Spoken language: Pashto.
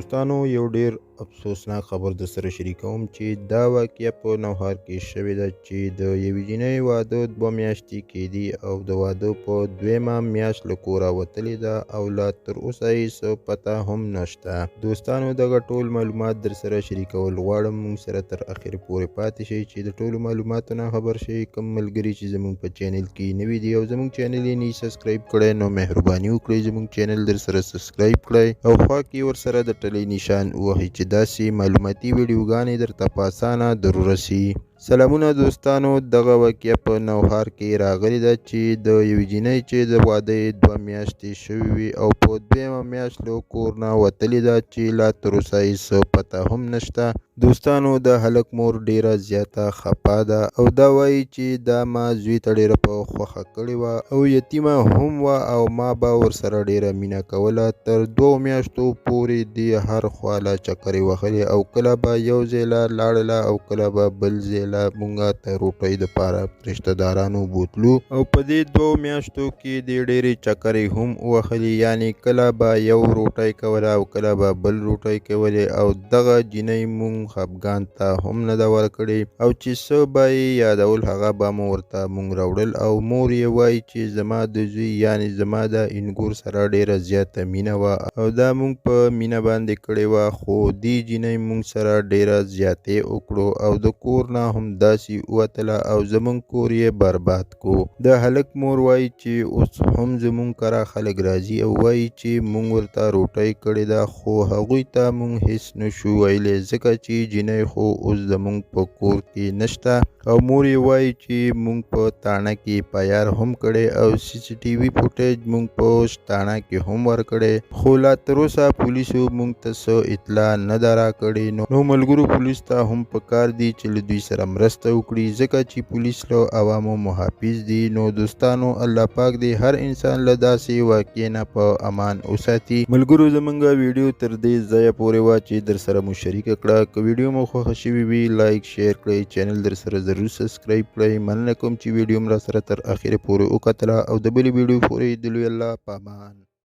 دوستانو یو ډیر افسوسناک خبر در سره شریکوم چې دا واقعه په نوښار کې شوې ده چې د یوې جینۍ واده 2 میاشتې کېدې او د واده په دویمه میاشت له کوره وتلې ده او لا تر اوسه یې څه پته هم نشته. دوستانو دغه ټول معلومات در سره شریکول غواړم، موږ سره تر اخر پورې پاتې شئ چې د ټولو معلوماتو نه خبر شئ. کوم ملګري چې زموږ په چینل کې نوي دي او زموږ چینل یې نه subscribe کړی نو مهرباني وکړئ زموږ چینل در سره subscribe کړئ او خوا کې ورسره د ټلۍ نشان ووهئ چې داسې معلوماتي ویډیوګانې درته په اسانه در ورسي. سلامونه دوستانو، دغه واقعه په نوښار کې راغلې ده چې د یوې جینۍ چې د واده یې 2 میاشتې شوې وي او په دویمه میاشت له کور نه وتلې ده چې لا تر اوسه یې څه پته هم نشته. دوستانو د هلک مور ډیره زیاته خپه ده او دا وایي چې دا ما زوی ته ډیره په خوښه کړې وه او یتیمه هم وه او ما به ورسره ډیره مینه کوله. تر 2 میاشتو پورې دې هر خوا له چکرې وهلې او کله به یو ځای له لاړله او کله به بل ځای له مونږه ته روټۍ دپاره رشته دارانو بوتلو او په دې 2 میاشتو کې دې ډېرې چکرې هم ووهلې، یعنې کله به یو روټۍ کوله او کله به بل روټۍ کولې او دغه جینۍ مونږ خفګان ته هم نه ده ورکړې او چې څه به یې یادول هغه به مو ورته مونږ راوړل. او مور یې وایي چې زما د زوی یعنې زما د انګور سره ډېره زیاته مینه وه او دا مونږ په مینه باندې کړې وه، خو دې جینۍ مونږ سره ډېره زیاتې وکړو او د کور نه هم داسې ووتله او زمونږ کور یې برباد کو. د هلک مور وایي چې اوس هم زمونږ کره خلک راځي او وایي چې مونږ ورته روټۍ کړې ده، خو هغوی ته مونږ هیڅ نشو ویلی ځکه چې جینۍ خو اوس زمونږ په کور کې نشته. او مور یې وایي چې مونږ په تاڼه کې FIR هم کړی او CCTV footage مونږ په تاڼه کې هم ورکړی، خو لا تر اوسه پولیسو مونږ ته څه اطلاع نه ده راکړې. نو ملګرو پولیس ته هم پکار دي چې له دوی سره مرسته وکړي ځکه چې پولیس له عوامو محافظ دي. نو دوستانو الله پاک دې هر انسان له داسې واقعې نه په امان وساتي. ملګرو زمونږ ویډیو تر دې ځایه پورې وه چې در سره مو شریکه کړه. که ویډیو مو خوښه شوې وي like share کړئ، چینل در سره ضرور subscribe کړئ. مننه کوم چې ویډیو مو راسره تر اخره پورې وکتله او د بلې ویډیو پورې د لوی الله په امان.